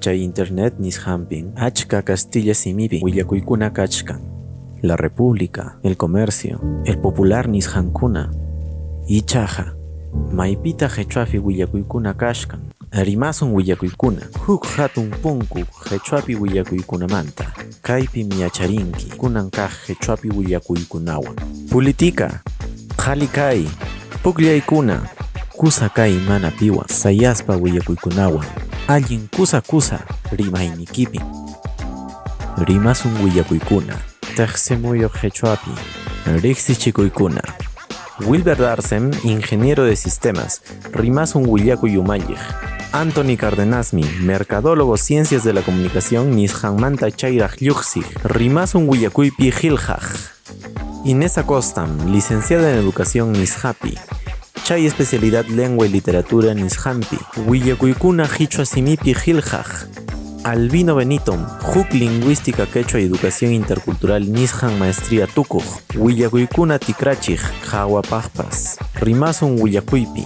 Chay internet nisqanpin achka kastilla simipi willakuykuna kachkan. La República, El Comercio, El Popular nisqankuna. Ichaqa, maypitaq qhichwapi willakuykuna kachkan? Rimasun willakuykuna, huk hatun punku qhichwapi willakuykunamanta. Kaypim yacharinki kunan kaq qhichwapi willakuykunawan. Pulitika, qhali kay, pukllaykuna, kusa kay mana piwan sayaspa willakuykunawan, allin kusa kusa rimayniykipin. Rimasun willakuykuna, tiqsimuyuq qhichwapi, riqsichikuykuna. Wilber Darcem, ingeniero de sistemas, rimasun willakuy umalliq. Anthony Cardenasmi, mercadólogo ciencias de la comunicación nisqanmanta chayraq lluqsiq, rimasun willakuypi qillqaq. Inés Acostam, licenciada en educación nisqapi, chay especialidad lengua y literatura nisqanpi, willakuykuna qhichwa simipi qillqaq. Albino Benitom, huk lingüística quechua y educación intercultural nisqan maestría tukuq, willakuykuna tikrachiq qhawapaqpas. Rimasun willakuypi.